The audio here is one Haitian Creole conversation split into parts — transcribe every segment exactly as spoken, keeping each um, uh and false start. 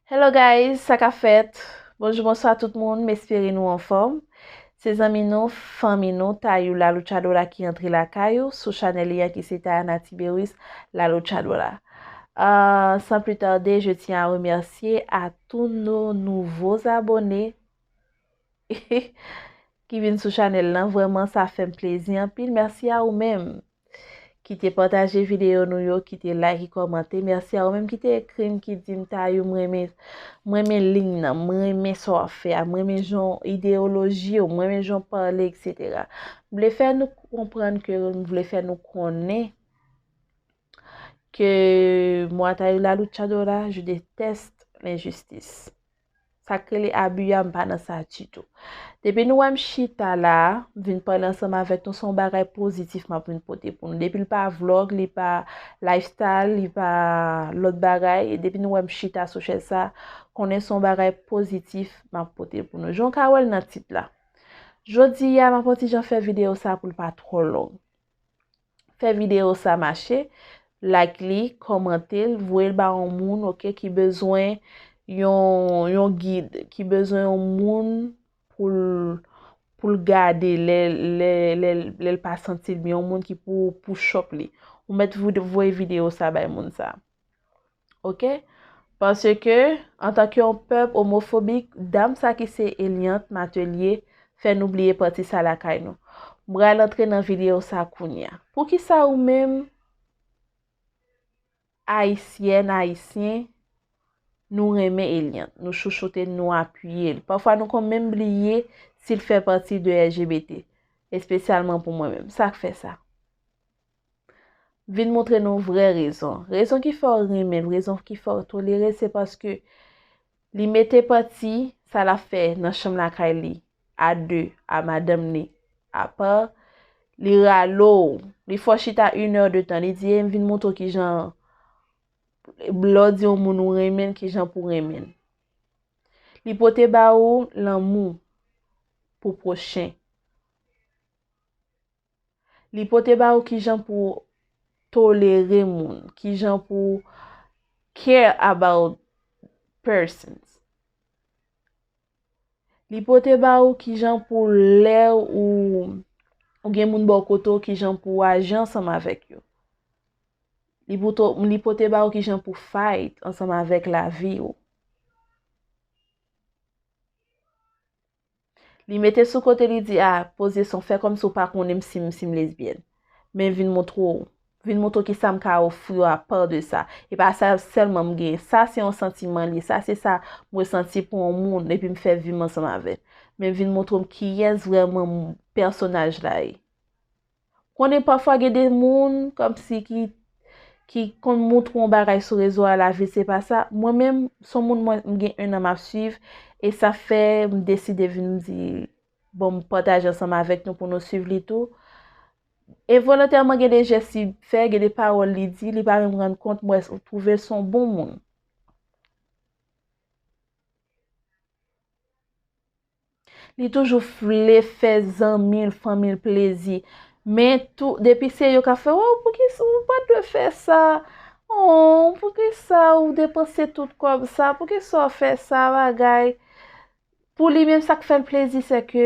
Hello guys, sa k ap fèt? Bonjou, bonswa tout moun, m espere nou anfòm. Se zanmi nou, fanmi nou, Tayou La Luchadora ki antre lakay ou sou chanèl li a ki se Tayana Tiberius La Luchadora. Euh, sans plus tarder, je tiens à remercier à tous nos nouveaux abonnés ki vin sou chanèl lan. Vrèman, sa fè m plezi anpil. Mèsi a ou menm ki te pataje videyo nou yo, ki te like, ki kòmante. Mèsi a ou menm ki te ekri m, ki di m, Tayou, m renmen, m renmen liy nan, m renmen sa w ap fè a, m renmen jan ideyoloji w, m renmen jan w pale, et cetera. M vle fè nou konprann ke, m vle fè nou konnen ke moi, Tayou La Luchadora, je déteste l'injustice. Sa k rele abi a, m pa nan sa ditou. Depi nou wè m chita la, m vin pale ansanm avèk nou, se yon bagay pozitif m ap vin pote pou nou. Depi l pa vlog, li pa lifestyle, li pa lòt bagay, depi nou wè m chita sou chèz sa, konnen se yon bagay pozitif m ap pote pou nou. Jan w ka wè l nan tit la. Jodi a, m ap yon ti jan fè videyo sa pou l pa twò long. Fè videyo sa mache, like li, kòmante l, voye l ba yon moun, oke, ki bezwen yon, yon gid, ki bezwen yon moun pou l, pou l gade lè, lè, lè, lè l pa santi l byen, yon moun ki pou, pou push up li. Ou mèt vo-, voye videyo sa bay moun sa. Oke? Paske, antanke yon pèp omofobik, dam sa ki se Eliante Matelier fè nou bliye pati sa lakay nou. M pral antre nan videyo sa kounye a. Poukisa ou menm, Ayisyèn, Ayisyen, nou renmen Eliante, nou chouchoute l, nou apiye l? Pafwa nou konn menm bliye si l fè pati de L G B T, espesyalman pou mwen menm. Sa k fè sa? Vin montre nou vrè rezon. Rezon ki fè w renmen l, rezon ki fè w tolere, se paske li mete pati sa l ap fè nan chanm lakay li, a de, a madanm li, apa, li rale w, li fè w chita inè de tan, li di, e m vin montre w kijan, lè w di yon moun ou renmen l, kijan pou w renmen l. Li pote ba ou lanmou pou pwochen. Li pote ba ou kijan pou tolere moun, kijan pou care about persons. Li pote ba ou kijan pou lè ou, ou gen moun bò kote w, kijan pou w aji ansanm avèk yo. Li pote, li pote ba ou kijan pou fight ansanm avèk lavi w. Li mete sou kote, li di, a, poze son, fè kòmsi w pa konnen m si m, si m lesbyèn. Men vin montre w, vin montre w kisa m ka ofri w apa de sa. E pa sa sèlman m genyen. Sa se yon santiman li ye. Sa se sa m resanti pou yon moun, epi m fè vi m ansanm avè l. Men vin montre m kiyès vrèman m, pèsonaj la ye. Konnen pafwa gen de moun kòmsi ki, ki konn montre yon bagay sou rezo a, lavi se pa sa. Mwen menm, se yon moun mwen, m gen ennan m ap swiv, e sa fè m deside vin m di, bon, m pataje ansanm avèk nou pou nou swiv li tou. Envolontèman, gen de jès li fè, gen de pawòl li di, li pa menm rann kont, mwen twouve l se yon bon moun. Li toujou vle fè zanmi l, fanmi l plezi. Men tou, depi se yo k ap fè, o, poukisa ou pa t dwe fè sa? O, poukisa ou depanse tout kòb sa? Poukisa w fè sa, bagay? Pou li menm, sa k fè l plezi, se ke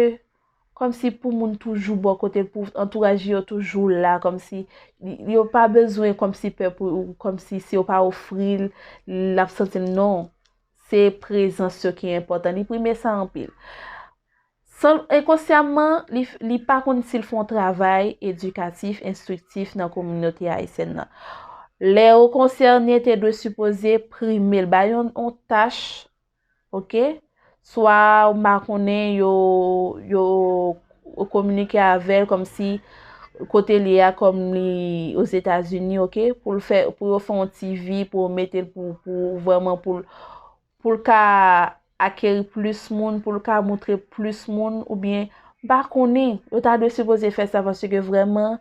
kòmsi pou moun toujou bò kote l, pou antouraj li yo toujou la, kòmsi li, yo pa bezwen kòmsi pè pou, kòmsi si yo pa ofri l, l ap santi l, non. Se prezans yo ki enpòtan. Li prime sa anpil. San, enkonsyaman, li, li pa konn si l fè yon travay edikatif, enstriktif nan kominote ayisyèn nan. Lè yo konsène te dwe sipoze prime l, ba yon, yon tach, oke? Swa, m pa konnen, yo, yo kominike avè l kòmsi kote l ye a, kòm li Ozetazini, oke? Pou l fè, pou yo fè yon ti vi, pou yo mete l, pou, pou vrèman, pou l, pou l ka akeri plis moun, pou l ka montre plis moun, oubyen, m pa konnen, yo ta dwe sipoze fè sa, paske vrèman,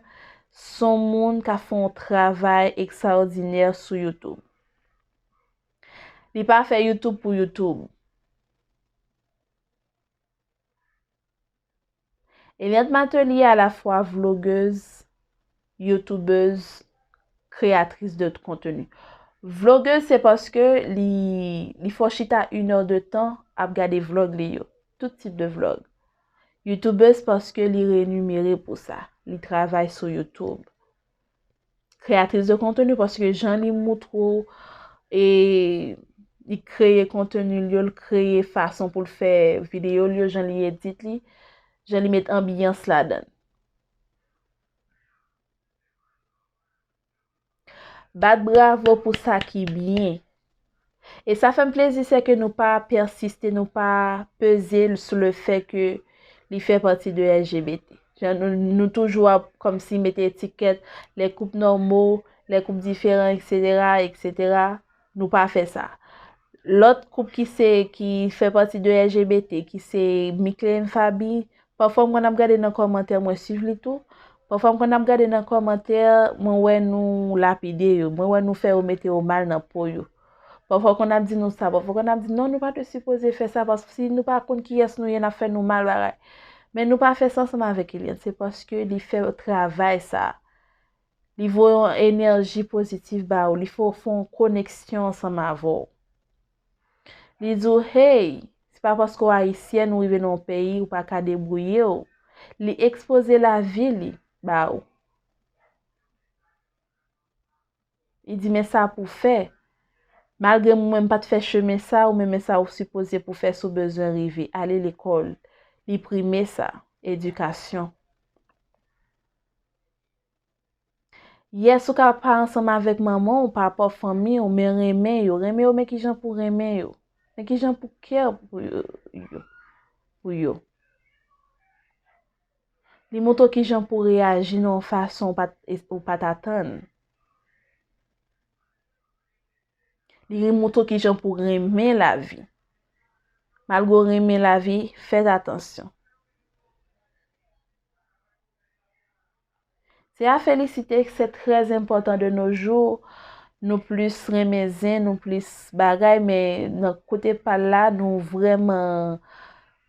se yon moun k ap fè yon travay ekstraòdinè sou YouTube. Li pa fè YouTube pou YouTube. Eliante Matelier alafwa vlogeuse, youtubèz, kreyatris de konteni. Vlogeuse se paske li, li fè w chita inè de tan ap gade vlog li yo. Tout tip de vlog. Youtubeuse paske li renimere pou sa. Li travay sou YouTube. Kreyatris de konteni paske jan li moutre w e li kreye konteni l yo, l kreye fason pou l fè videyo l yo, jan li edit li, jan li met anbyans ladan l. Bat bravo pou sa ki byen. E sa fè m plezi, se ke nou pa pèsiste, nou pa peze sou le fè ke li fè pati de L G B T. Jan nou, nou toujou ap kòmsi mete etikèt, les couples normaux, les couples différents, et cetera, et cetera. Nou pa fè sa. Lòt koup ki se, ki fè pati de L G B T, ki se Mickley and Faby, pafwa m konn ap gade nan kòmantè, mwen swiv li tou. Pafwa m konn ap gade nan kòmantè, mwen wè nou lapide yo, mwen wè nou fè yo mete yo mal nan po yo. Pafwa w konn ap di nou sa, pafwa w konn ap di non, nou pa te sipoze fè sa, paske si nou pa konn kiyès nou ye, n ap fè nou mal bagay. Men nou pa fè sa ansanm avèk Eliante, se paske li fè travay sa. Li voye yon enèji pozitif ba ou, li fè w fè yon koneksyon ansanm avè w. Li di w, hey, se pa paske w ayisyèn ou rive nan yon peyi ou pa ka debwouye w. Li ekspoze lavi li ba ou. Li di, men sa pou fè. Malgre mwen, m pa t fè chemen sa, ou men men sa ou sipoze pou fè si w bezwen rive. Ale lekòl. Li prime sa. Edikasyon. Yes, ou ka pa ansanm avèk manman w, papa w, fanmi w, men renmen yo. Renmen yo, men kijan pou renmen yo. Men kijan pou care pou yo, yo, pou yo. Li montre w kijan pou reyaji nan yon fason ou pa t, ou pa t atann. Li montre w kijan pou renmen lavi. Malgre w renmen lavi, fèt atansyon. Se a felisite, c'est très important de nos jours. Nou plis renmen zen, nou plis bagay, men nan kote pa l la, nou vrèman,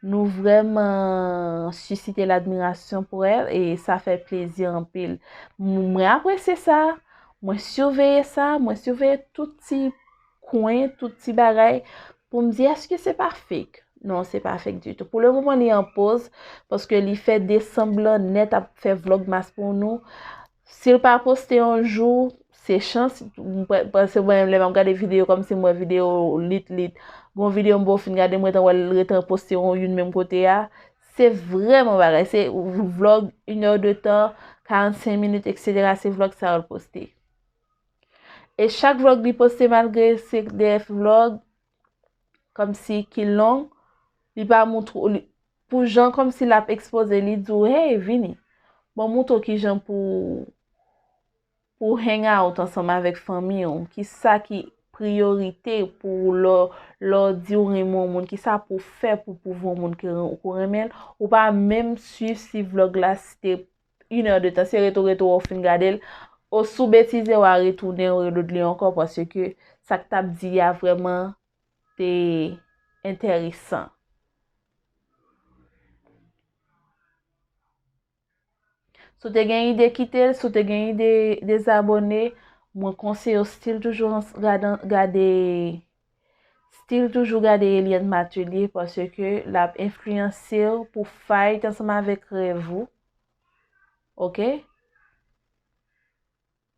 nou vrèman sisite ladmirasyon pou elle e sa fè plezi anpil. M-, mwen apresye sa, mwen siveye sa, mwen siveye tout ti kwen, tout ti bagay pou m di, èske se pa fake? Non, se pa fake ditou. Pou le moman, li an poz, paske li fè de sanblan nèt ap fè vlogmas pou nou. Si l pa poste yon jou, se chans, m pa-, paske mwen menm lè m ap gade videyo, kòmsi m wè videyo lit, lit. Gon videyo m pa fin gade, m ret an wè l ret an poste yon youn menm kote a. Se vrèman bagay, se vlog, inè de tan, karannsenk minit, et cetera, se vlog sa yo l poste. E chak vlog li poste, malgre se de vlog kòmsi ki long, li pa montre w, li, pou jan kòmsi l ap ekspoze, li di w, hey, vini. Bon, montre w kijan pou, pou hang out ansanm avèk fanmi w, kisa ki priyorite pou w lè, lè w di w renmen yon moun, kisa pou w fè pou pwouve yon moun ke ren-, ke w renmen l. Ou pa menm swiv si vlog la, si te inè de tan, se reto reto w fin gade l, ou si w betize w a retounen w reload li ankò, paske sa k t ap di a vrèman te enteresan. Si w te gen ide kite l, si w te gen ide dezabòne, mwen konseye w still toujou ans-, gade, gade, still toujou gade Eliante Matelier, paske l ap enfliyanse w pou fight ansanm avèk rèv ou. Oke?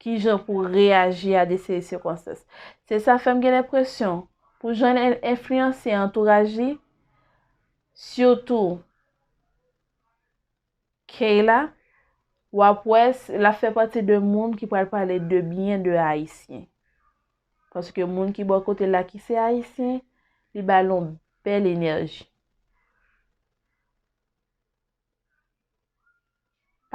Kijan pou reyaji a de seri sikonstans. Se sa fè m gen lenpresyon, pou jan l en-, enfliyanse antouraj li, sitou Kayla, w ap wè s-, l ap fè pati de moun ki pral pale de byen de Ayisyen. Paske moun ki bò kote l la ki se Ayisyen, li ba l yon bèl enèji.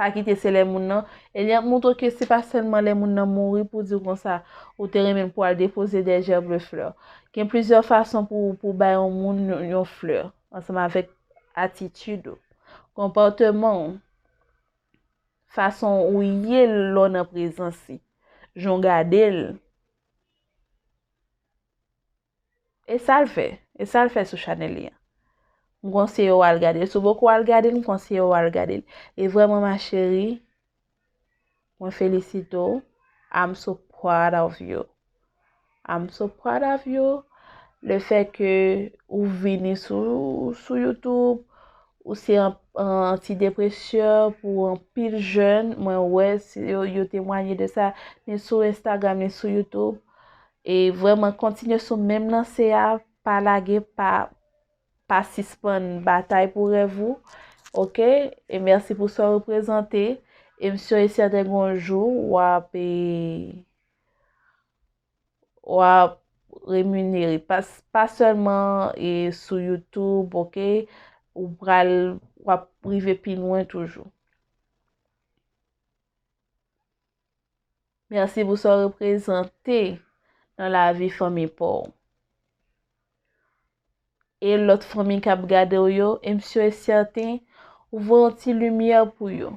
Pa kite se lè moun nan. Eliante montre ke se pa sèlman lè moun nan mouri pou di w konsa, ou te renmen l pou al depoze des gerbes de fleurs. Gen plizyè fason pou, pou bay yon moun yon, yon flè, ansanm avèk atitid ou, konpòteman w, fason ou ye lè w nan prezans li, jan w gade l. E sa l fè, e sa l fè sou chanèl li an. M konseye w al gade l. Si w poko al gade l, m konseye w al gade l. E vrèman, ma chérie, mwen felisite w. I'm so proud of you. I'm so proud of you. Le fè ke ou vini sou, sou YouTube, ou se an, an antidepresè pou anpil jèn. Mwen wè si yo, yo temwaye de sa, ni sou Instagram, ni sou YouTube. E vrèman kontinye sou menm lanse a, pa lage, pa, pa sispann batay pou rèv ou. Oke? E mèsi pou sa w reprezante. E m si e sèten gon jou w ap, e, w ap reminere. Pa, pa sèlman, e, sou YouTube, oke? Ou pral, w ap rive pi lwen toujou. Mèsi pou sa w reprezante nan lavi fanmi pa w. E lòt fanmi k ap gade w yo, e m si e sèten, ou voye yon ti limyè pou yo.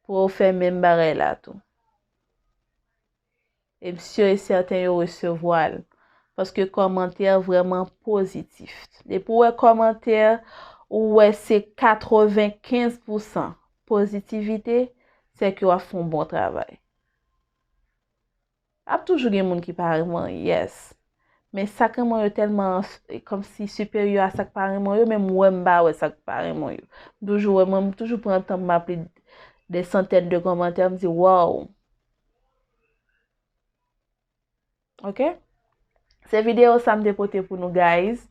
Pou yo fè menm bagay la tou. E m si e sèten yo resevwa l. Paske kòmantè vrèman pozitif. Depi w wè kòmantè, ou wè se katrevenkenz pousan pozitivite, se ke w ap fè yon bon travay. Ap toujou gen moun ki pa renmen w, yes. Men sa k renmen w yo tèlman, e, kòmsi siperyè a sa k pa renmen w yo, men m wè m pa wè sa k pa renmen w yo. M toujou wè, mwen, m toujou pran tan m ap li de santèn de kòmantè, m di, wow. Oke? Se videyo sa m te pote pou nou, guys.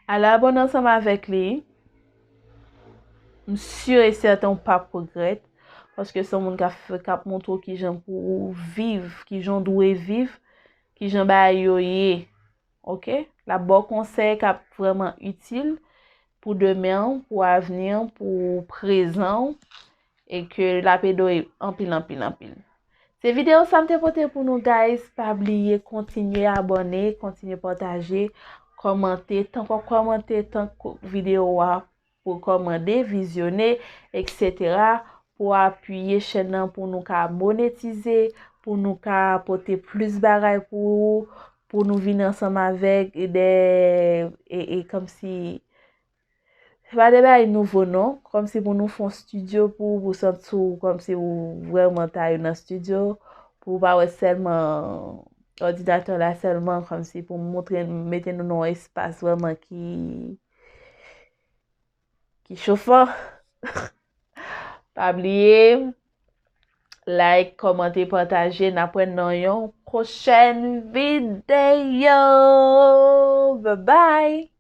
Al abòne ansanm avèk li. M si e sèten w p ap regrèt. Paske se yon moun k ap fè, k ap montre w kijan pou w viv, kijan w dwe viv, kijan bagay yo ye. Oke? L ap ba w konsèy k ap vrèman itil pou demen w, pou avni w, pou prezan w, e ke l ap ede w anpil, anpil, anpil. Se videyo sa m te pote pou nou, guys. Pa bliye kontinye abòne, kontinye pataje, kòmante. Tank w ap kòmante, tank videyo a pou kòmande, vizyone, etsetera, pou apiye chèn nan, pou nou ka monetize, pou nou ka pote plis bagay pou ou, pou nou vin ansanm avèk de, e, e kòmsi, se pa de bagay nouvo non, kòmsi pou nou fè yon estidyo pou ou, pou w santi w kòmsi ou vrèman ta ye nan estidyo, pou w pa wè sèlman òdinatè la sèlman, kòmsi pou montre, mete nou nan yon espas vrèman ki ki chofan. Pa bliye, like, kòmante, pataje. N ap wè nan yon pwochèn videyo. Bye bye!